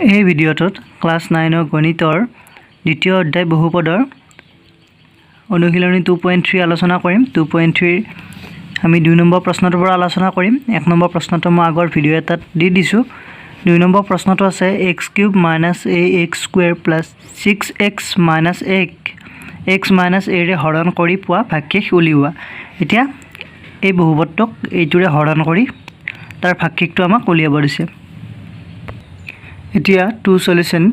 এই ভিডিঅ'টোত ক্লাছ নাইনৰ গণিতৰ দ্বিতীয় অধ্যায় বহুপদৰ অনুশীলনী 2.3 আলোচনা কৰিম। 2.3ৰ আমি 2 নম্বৰ প্ৰশ্নটোৰ পৰা আলোচনা কৰিম। 1 নম্বৰ প্ৰশ্নটো মই আগৰ ভিডিঅ' এটাত দি দিছোঁ। 2 নম্বৰ প্ৰশ্নটো আছে x cube minus a x square plus six x minus এক এক্স মাইনাছ এৰে হৰণ কৰি পোৱা ভাগশেষ উলিওৱা। এতিয়া এই বহুপদটোক এইটোৰে হৰণ কৰি তাৰ ভাগশেষটো আমাক উলিয়াব দিছে। এতিয়া টু চলিউশ্যন।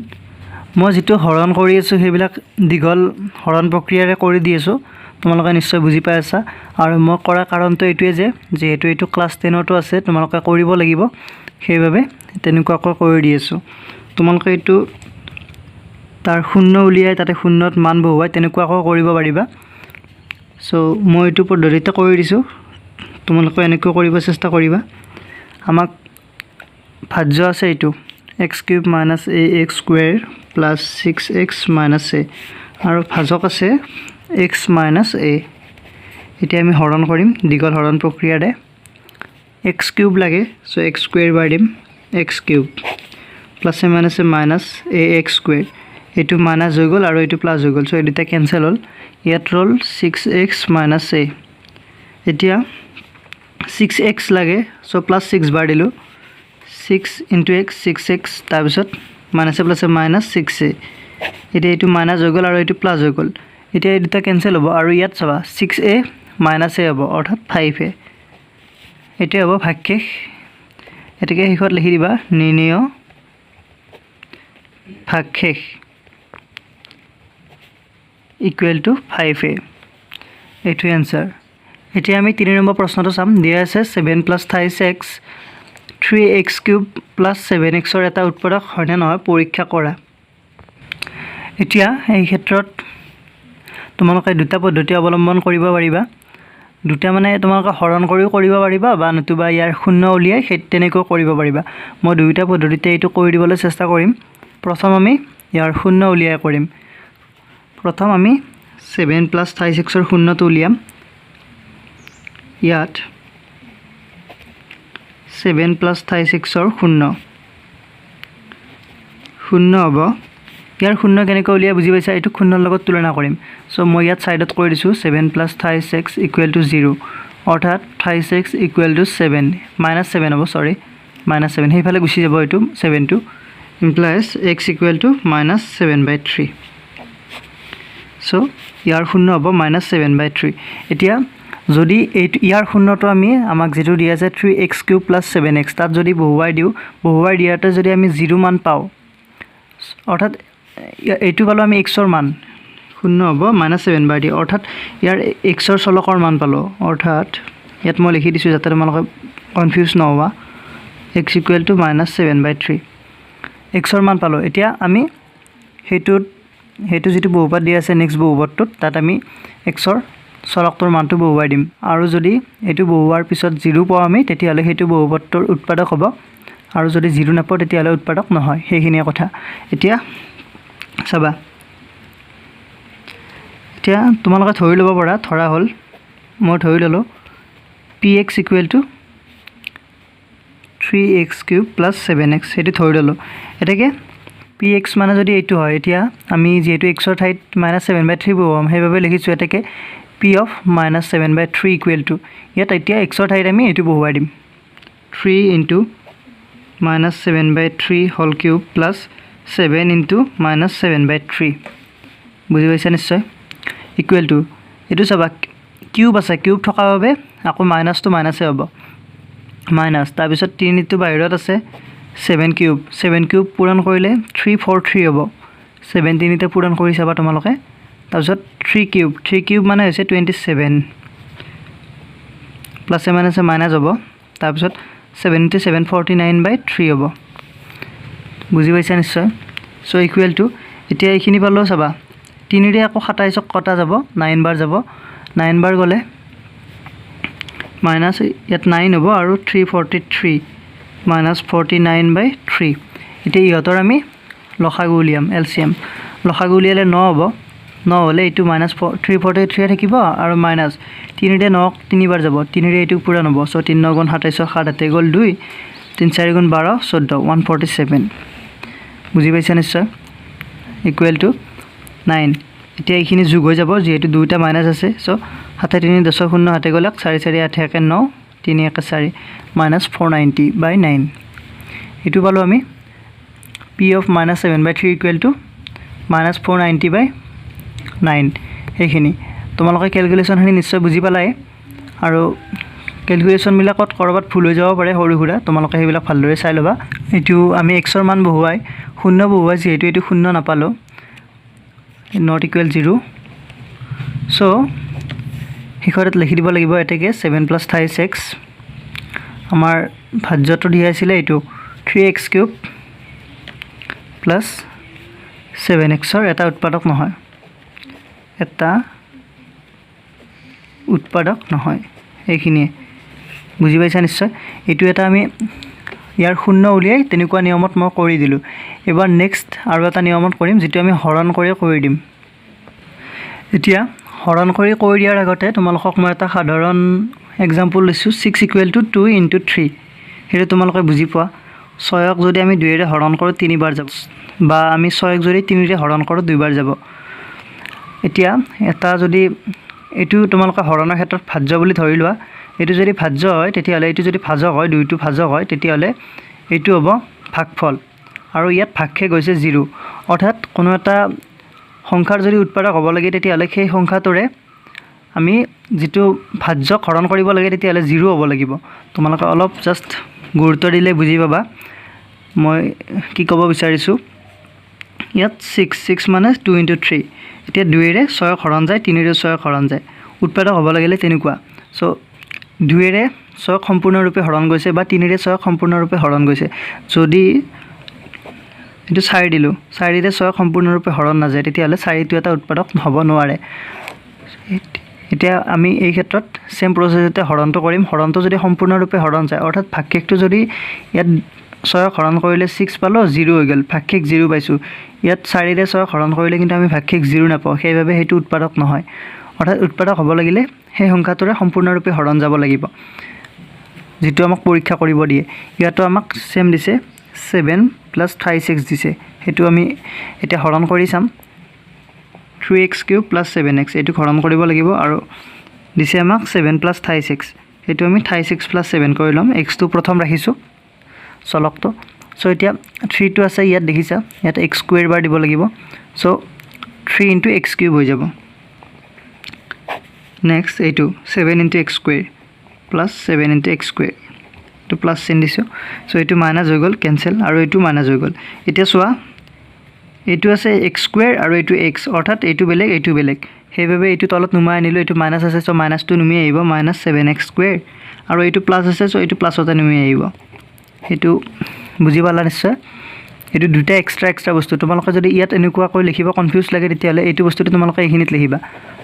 মই যিটো হৰণ কৰি আছোঁ, সেইবিলাক দীঘল হৰণ প্ৰক্ৰিয়াৰে কৰি দি আছোঁ। তোমালোকে নিশ্চয় বুজি পাই আছা। আৰু মই কৰাৰ কাৰণটো এইটোৱে যে যিহেতু এইটো ক্লাছ 10তো আছে, তোমালোকে কৰিব লাগিব, সেইবাবে তেনেকুৱাকৈ কৰি দি আছোঁ। তোমালোকে এইটো তাৰ শূন্য উলিয়াই তাতে শূন্যত মান বহুৱাই তেনেকুৱাকৈ কৰিব পাৰিবা। চ' মই এইটো পদ্ধতিতে কৰি দিছোঁ, তোমালোকে এনেকৈ কৰিব চেষ্টা কৰিবা। আমাক ভাজ্য আছে এইটো x cube minus a x square plus six x minus a আৰু ভাজক আছে এক্স মাইনাছ এ। এতিয়া আমি হৰণ কৰিম দীঘল হৰণ প্ৰক্ৰিয়াৰে। এক্স কিউব লাগে, চ' এক্স স্কুৱেৰ বাৰ দিম। এক্স কিউব প্লাছে মাইনাছে মাইনাছ এ এক্স স্কুৱেৰ, এইটো মাইনাছ হৈ গ'ল আৰু এইটো প্লাছ হৈ গ'ল, চ' এই দুটা কেঞ্চেল হ'ল। ইয়াত ৰ'ল ছিক্স এক্স মাইনাছ এ। এতিয়া ছিক্স এক্স লাগে, চ' প্লাছ ছিক্স বাৰ দিলোঁ। Six into x, six x, তাৰপিছত মাইনাছে প্লাছে মাইনাছ ছিক্স এ। এতিয়া এইটো মাইনাছ হৈ গ'ল আৰু এইটো প্লাছ হৈ গ'ল। এতিয়া এই দুটা কেঞ্চেল হ'ব আৰু ইয়াত চাবা, ছিক্স এ মাইনাছ এ হ'ব, অৰ্থাৎ ফাইভ এ। এইটোৱে হ'ব ভাগশেষ। গতিকে শেষত লিখি দিবা, নিৰ্ণেয় ভাগশেষ ইকুৱেল টু ফাইভ এ। এইটোৱে এনচাৰ। এতিয়া আমি 3 নম্বৰ প্ৰশ্নটো চাম। দিয়া আছে seven plus thrice x three x cube plus seven এক্সৰ এটা উৎপাদক হয়নে নহয় পৰীক্ষা কৰা। এতিয়া এই ক্ষেত্ৰত তোমালোকে দুটা পদ্ধতি অৱলম্বন কৰিব পাৰিবা। দুটা মানে তোমালোকে হৰণ কৰিও কৰিব পাৰিবা বা নতুবা ইয়াৰ শূন্য উলিয়াই সেই তেনেকৈও কৰিব পাৰিবা। মই দুয়োটা পদ্ধতিতে এইটো কৰি দিবলৈ চেষ্টা কৰিম। প্ৰথম আমি ইয়াৰ শূন্য উলিয়াই কৰিম। প্ৰথম আমি ছেভেন প্লাছ থাইছ এক্সৰ শূন্যটো উলিয়াম। ইয়াত ছেভেন প্লাছ থাইছ এক্সৰ শূন্য শূন্য হ'ব। ইয়াৰ শূন্য কেনেকৈ উলিয়াই বুজি পাইছা? এইটো শূন্যৰ লগত তুলনা কৰিম। চ' মই ইয়াত ছাইডত কৰি দিছোঁ, seven plus thrice x equal to zero, অৰ্থাৎ thrice x equal to seven, minus seven হ'ব, চৰি, মাইনাছ ছেভেন। সেইফালে গুচি যাব এইটো ছেভেনটো, implies x equal to minus seven by three. So ইয়াৰ শূন্য হ'ব মাইনাছ ছেভেন বাই থ্ৰী। এতিয়া যদি এইটো ইয়াৰ শূন্যটো আমি আমাক যিটো দিয়া আছে three x cube plus seven x, তাত যদি বহুৱাই দিওঁ, বহুৱাই দিয়াতে যদি আমি জিৰ' মান পাওঁ, অৰ্থাৎ এইটো পালোঁ আমি এক্সৰ মান, শূন্য হ'ব মাইনাছ ছেভেন বাই থ্ৰী, অৰ্থাৎ ইয়াৰ এক্সৰ চলকৰ মান পালোঁ। অৰ্থাৎ ইয়াত মই লিখি দিছোঁ যাতে তোমালোকে কনফিউজ নহ'বা, x equal to minus seven by three, এক্সৰ মান পালোঁ। এতিয়া আমি সেইটো যিটো বহুপদ দিয়া আছে নেক্সট বহুপদটোত, তাত আমি এক্সৰ চলকটোৰ মানটো বহুৱাই দিম। আৰু যদি এইটো বহুওৱাৰ পিছত জিৰ' পাওঁ আমি, তেতিয়াহ'লে সেইটো বহুপদটোৰ উৎপাদক হ'ব আৰু যদি জিৰ' নাপাওঁ, তেতিয়াহ'লে উৎপাদক নহয়। সেইখিনিয়ে কথা। এতিয়া চাবা, এতিয়া তোমালোকে ধৰি ল'ব পাৰা, ধৰা হ'ল, মই ধৰি ল'লোঁ p x equal to three x cube plus seven x, সেইটো ধৰি ল'লোঁ। এতেকে পি এক্স মানে যদি এইটো হয়, এতিয়া আমি যিহেতু এক্সৰ ঠাইত মাইনাছ ছেভেন বাই থ্ৰী বহুৱাম, সেইবাবে লিখিছোঁ, এতেকে p of minus seven by three equal to, ইয়াত এতিয়া এক্সৰ ঠাইত আমি এইটো বহুৱাই দিম, three into minus seven by three whole cube plus seven into minus seven by three। বুজি পাইছা নিশ্চয়? ইকুৱেল টু, এইটো চাবা, কিউব আছে, কিউব থকাৰ বাবে আকৌ মাইনাছটো মাইনাছে হ'ব, মাইনাছ, তাৰপিছত তিনিটো বাহিৰত আছে, ছেভেন কিউব, ছেভেন কিউব পূৰণ কৰিলে 343 হ'ব। ছেভেন তিনিতে পূৰণ কৰি চাবা তোমালোকে। তাৰপিছত থ্ৰী কিউব, থ্ৰী কিউব মানে হৈছে 27, প্লাছে মাইনাছে মাইনাছ হ'ব, তাৰপিছত 77, 49 by three হ'ব। বুজি পাইছা নিশ্চয়? চ' ইকুৱেল টু, এতিয়া এইখিনি পালেও চাবা, তিনিৰে আকৌ 27ক কটা যাব, নাইন বাৰ যাব। নাইন বাৰ গ'লে মাইনাছ ইয়াত নাইন হ'ব আৰু 343 minus 49 by three। এতিয়া ইহঁতৰ আমি লসাগু উলিয়াম, এলচিএম। লসাগু উলিয়ালে ন হ'ব। ন হ'লে এইটো মাইনাছ ফ'ৰ 343 থাকিব আৰু মাইনাছ তিনিৰে নক তিনিবাৰ যাব, তিনিৰে এইটো পূৰণ হ'ব। চ' তিনি ন গুণ 27ৰ সাত হাতে গ'ল দুই, তিনি চাৰি গুণ 12, 14, 147। বুজি পাইছা নিশ্চয়? Equal to nine. এতিয়া এইখিনি যোগ হৈ যাব, যিহেতু দুয়োটা মাইনাছ আছে। চ' সাতে তিনি দহৰ শূন্য হাতে গ'লে, চাৰি চাৰি আঠে একে ন, তিনি একে চাৰি, minus 490 by 9। এইটো পালোঁ আমি, P of minus seven by three equal to minus 490 by 9। সেইখিনি তোমালোকে কেলকুলেশ্যনখিনি নিশ্চয় বুজি পালাই। আৰু কেলকুলেশ্যনবিলাকত ক'ৰবাত ভুল হৈ যাব পাৰে সৰু সুৰা, তোমালোকে সেইবিলাক ভালদৰে চাই ল'বা। এইটো আমি এক্সৰ মান বহুৱাই, শূন্য বহুৱাই, যিহেতু এইটো শূন্য নাপালোঁ, not equal zero'. চ' শেষত লিখি দিব লাগিব এতেকে ছেভেন প্লাছ থ্ৰাইছ এক্স, আমাৰ ভাজ্যটো দিয়া আছিলে এইটো three x cube plus seven এক্সৰ এটা উৎপাদক নহয়, এটা উৎপাদক নহয়। এইখিনিয়ে বুজি পাইছা নিশ্চয়। এইটো এটা আমি ইয়াৰ শূন্য উলিয়াই তেনেকুৱা নিয়মত মই কৰি দিলোঁ। এইবাৰ নেক্সট আৰু এটা নিয়মত কৰিম, যিটো আমি হৰণ কৰি কৰি দিম। এতিয়া হৰণ কৰি কৰি দিয়াৰ আগতে তোমালোকক মই এটা সাধাৰণ এক্সাম্পল দিছোঁ, six equal to two into three। সেইটো তোমালোকে বুজি পোৱা। ছয়ক যদি আমি দুয়েৰে হৰণ কৰোঁ, তিনিবাৰ যাব, বা আমি ছয়ক যদি তিনিৰে হৰণ কৰোঁ, দুইবাৰ যাব। এতিয়া এটা যদি এইটো তোমালোকে হৰণৰ ক্ষেত্ৰত ভাজ্য বুলি ধৰি লোৱা, এইটো যদি ভাজ্য হয়, তেতিয়াহ'লে এইটো যদি ভাজক হয়, দুইটো ভাজক হয়, তেতিয়াহ'লে এইটো হ'ব ভাগফল। আৰু ইয়াত ভাগশেষ হৈছে জিৰ'। অৰ্থাৎ কোনো এটা সংখ্যাৰ যদি উৎপাদক হ'ব লাগে, তেতিয়াহ'লে সেই সংখ্যাটোৰে আমি যিটো ভাজ্যক হৰণ কৰিব লাগে, তেতিয়াহ'লে জিৰ' হ'ব লাগিব। তোমালোকে অলপ জাষ্ট গুৰুত্ব দিলে বুজি পাবা মই কি ক'ব বিচাৰিছোঁ। ইয়াত ছিক্স, ছিক্স মানে টু ইণ্টু থ্ৰী। এতিয়া দুয়েৰে ছয়ক হৰণ যায়, তিনিৰে ছয়ক হৰণ যায়। উৎপাদক হ'ব লাগিলে তেনেকুৱা। চ' দুয়েৰে ছয়ক সম্পূৰ্ণৰূপে হৰণ গৈছে বা তিনিৰে ছয়ক সম্পূৰ্ণৰূপে হৰণ গৈছে। যদি এইটো চাৰি দিলোঁ, চাৰিৰে ছয়ক সম্পূৰ্ণৰূপে হৰণ নাযায়, তেতিয়াহ'লে চাৰিটো এটা উৎপাদক হ'ব নোৱাৰে। এতিয়া আমি এই ক্ষেত্ৰত ছেম প্ৰচেছতে হৰণটো কৰিম। হৰণটো যদি সম্পূৰ্ণৰূপে হৰণ যায়, অৰ্থাৎ ভাগশেষটো যদি ইয়াত ছয়ক হৰণ কৰিলে ছিক্স পালোঁ, জিৰ' হৈ গ'ল, ভাগশেষ জিৰ' পাইছোঁ। ইয়াত চাৰিৰে ছয়ক হৰণ কৰিলে কিন্তু আমি ভাগশেষ জিৰ' নাপাওঁ, সেইবাবে সেইটো উৎপাদক নহয়। অৰ্থাৎ উৎপাদক হ'ব লাগিলে সেই সংখ্যাটোৰে সম্পূৰ্ণৰূপে হৰণ যাব লাগিব, যিটো আমাক পৰীক্ষা কৰিব দিয়ে। ইয়াতো আমাক ছেম দিছে, ছেভেন প্লাছ থ্ৰাইছ এক্স দিছে। সেইটো আমি এতিয়া হৰণ কৰি চাম। Three x cube plus seven x, এইটোক হৰণ কৰিব লাগিব। আৰু দিছে আমাক ছেভেন প্লাছ থ্ৰাইছ এক্স, সেইটো আমি থ্ৰাইছ এক্স প্লাছ ছেভেন কৰি ল'ম। এক্সটো প্ৰথম ৰাখিছোঁ চলকটো। চ' এতিয়া থ্ৰীটো আছে ইয়াত, দেখিছা, ইয়াত এক্স স্কুৱেৰ বাৰ দিব লাগিব। So three into x cube হৈ যাব। নেক্সট এইটো seven into x square plus seven into x square, এইটো প্লাছ চিন দিছোঁ। চ' এইটো মাইনাছ হৈ গ'ল, কেঞ্চেল, আৰু এইটো মাইনাছ হৈ গ'ল। এতিয়া চোৱা, এইটো আছে এক্স স্কুৱেৰ আৰু এইটো এক্স, অৰ্থাৎ এইটো বেলেগ, এইটো বেলেগ। সেইবাবে এইটো তলত নুমাই আনিলোঁ। এইটো মাইনাছ আছে, চ' মাইনাছটো নুমি আহিব, মাইনাছ ছেভেন এক্স স্কুৱেৰ। আৰু এইটো প্লাছ আছে, চ' এইটো প্লাছতে নুমি আহিব। সেইটো বুজি পালা নিশ্চয়। এইটো দুটা এক্সট্ৰা এক্সট্ৰা বস্তু। তোমালোকে যদি ইয়াত এনেকুৱাকৈ লিখিব কনফিউজ লাগে, তেতিয়াহ'লে এইটো বস্তুটো তোমালোকে এইখিনিত লিখিবা।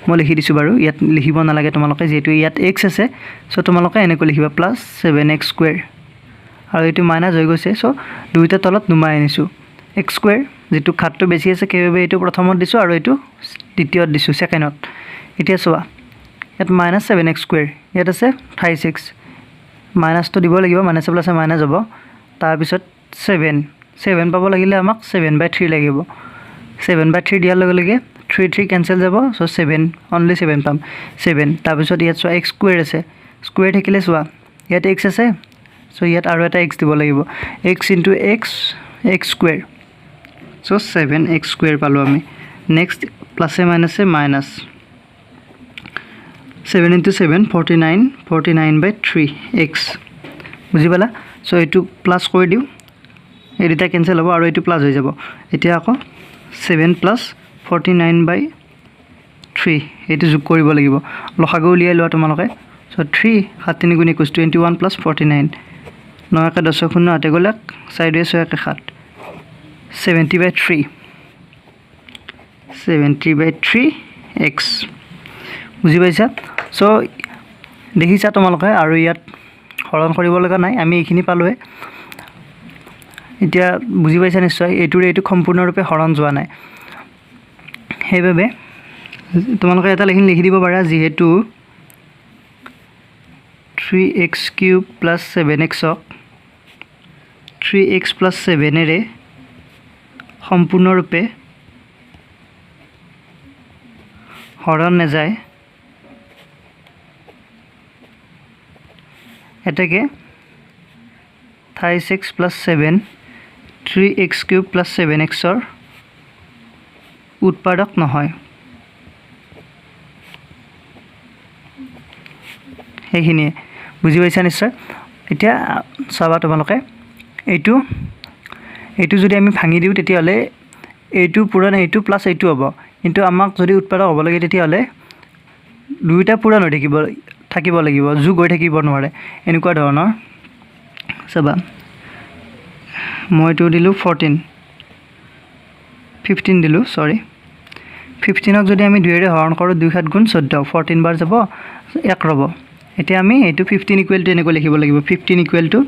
মই লিখি দিছোঁ বাৰু, ইয়াত লিখিব নালাগে তোমালোকে, যিহেতু ইয়াত এক্স আছে। চ' তোমালোকে এনেকৈ লিখিবা, প্লাছ ছেভেন এক্স স্কুৱেৰ। আৰু এইটো মাইনাছ হৈ গৈছে, চ' দুয়োটা তলত নুমাই আনিছোঁ। এক্স স্কুৱেৰ যিটো ঘাতটো বেছি আছে, সেইবাবে এইটো প্ৰথমত দিছোঁ আৰু এইটো দ্বিতীয়ত দিছোঁ, ছেকেণ্ডত। এতিয়া চোৱা, ইয়াত মাইনাছ ছেভেন এক্স স্কুৱেৰ, ইয়াত আছে থ্ৰাইছ এক্স, মাইনাছটো দিব লাগিব, মাইনাছে প্লাছে মাইনাছ হ'ব। তাৰপিছত ছেভেন, ছেভেন পাব লাগিলে আমাক ছেভেন বাই থ্ৰী লাগিব। ছেভেন বাই থ্ৰী দিয়াৰ লগে লগে থ্ৰী থ্ৰী কেঞ্চেল যাব, চ' ছেভেন, অনলি ছেভেন পাম, ছেভেন। তাৰপিছত ইয়াত চোৱা, এক্স স্কুৱেৰ আছে। স্কুৱেৰ থাকিলে চোৱা, ইয়াত এক্স আছে, চ' ইয়াত আৰু এটা এক্স দিব লাগিব। X into x, x square, so seven x square পালোঁ আমি। নেক্সট প্লাছে মাইনাছে minus, seven into seven 49, 49 by three x। বুজি পালা? চ' এইটো প্লাছ কৰি দিওঁ, এই দুটা কেঞ্চেল হ'ব আৰু এইটো প্লাছ হৈ যাব। এতিয়া আকৌ seven plus 49 by three, এইটো যোগ কৰিব লাগিব। লসাগু উলিয়াই লোৱা তোমালোকে। চ' থ্ৰী, সাত তিনি গুণ 21, 21 প্লাছ 49, ন একে দহৰ শূন্য হাতে গ'লে এক, চাৰি দুয়ে ছয় একে সাত, 70 by three, 70 by three x। বুজি পাইছা? চ' দেখিছা তোমালোকে, আৰু ইয়াত হৰণ কৰিব লগা নাই, আমি এইখিনি পালোঁৱে। এতিয়া বুজি পাইছা নিশ্চয়, এইটোৰে এইটো সম্পূৰ্ণৰূপে হৰণ যোৱা নাই। সেইবাবে তোমালোকে এটা এইখিনি লিখি দিব পাৰা, যিহেতু three x cube plus seven এক্সক থ্ৰী এক্স প্লাছ ছেভেনেৰে সম্পূৰ্ণৰূপে হৰণ নাযায়, এতেকে 28 x plus 7 3 x cube plus 7 এক্সৰ উৎপাদক নহয়। সেইখিনিয়ে বুজি পাইছা নিশ্চয়। এতিয়া চাবা তোমালোকে, এইটো যদি আমি ভাঙি দিওঁ তেতিয়াহ'লে এইটো পূৰণ এইটো প্লাছ এইটো হ'ব, কিন্তু আমাক যদি উৎপাদক হ'ব লাগে তেতিয়াহ'লে দুয়োটা পূৰণ হৈ থাকিব লাগিব, যোগ হৈ থাকিব নোৱাৰে, এনেকুৱা ধৰণৰ। চাবা, মই এইটো দিলোঁ 14, 15 দিলোঁ, চৰি, 15ক যদি আমি দুয়েৰে হৰণ কৰোঁ, দুই সাত গুণ চৈধ্য, 14 বাৰ যাব, এক ৰ'ব। এতিয়া আমি এইটো 15 ইকুৱেল টু এনেকৈ লিখিব লাগিব, 15 equal to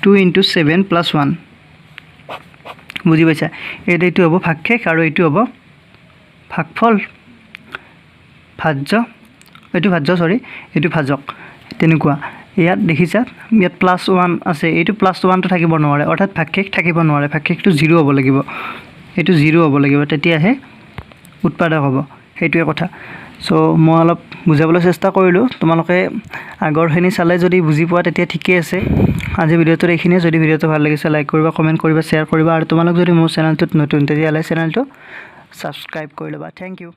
2 into 7 plus 1। বুজি পাইছা? এইটো হ'ব ভাগশেষ আৰু এইটো হ'ব ভাগফল, ভাজ্য, এইটো ভাজ্য, চৰি, এইটো ভাজক, তেনেকুৱা। ইয়াত দেখিছা ইয়াত প্লাছ 1 আছে, এইটো প্লাছ 1টো থাকিব নোৱাৰে, অৰ্থাৎ ভাগশেষ থাকিব নোৱাৰে, ভাগশেষটো জিৰ' হ'ব লাগিব, এইটো জিৰ' হ'ব লাগিব, তেতিয়াহে উৎপাদক হ'ব, সেইটোৱে কথা। মই অলপ বুজাবলৈ চেষ্টা কৰিলোঁ, তোমালোকে আগৰখিনি চালে যদি বুজি পোৱা তেতিয়া ঠিকেই আছে। আজি ভিডিঅ'টোত এইখিনিয়ে। যদি ভিডিঅ'টো ভাল লাগিছে লাইক কৰিবা, কমেণ্ট কৰিবা, শ্বেয়াৰ কৰিবা, আৰু তোমালোক যদি মোৰ চেনেলটোত নতুন তেতিয়াহ'লে চেনেলটো ছাবস্ক্ৰাইব কৰি ল'বা। Thank you.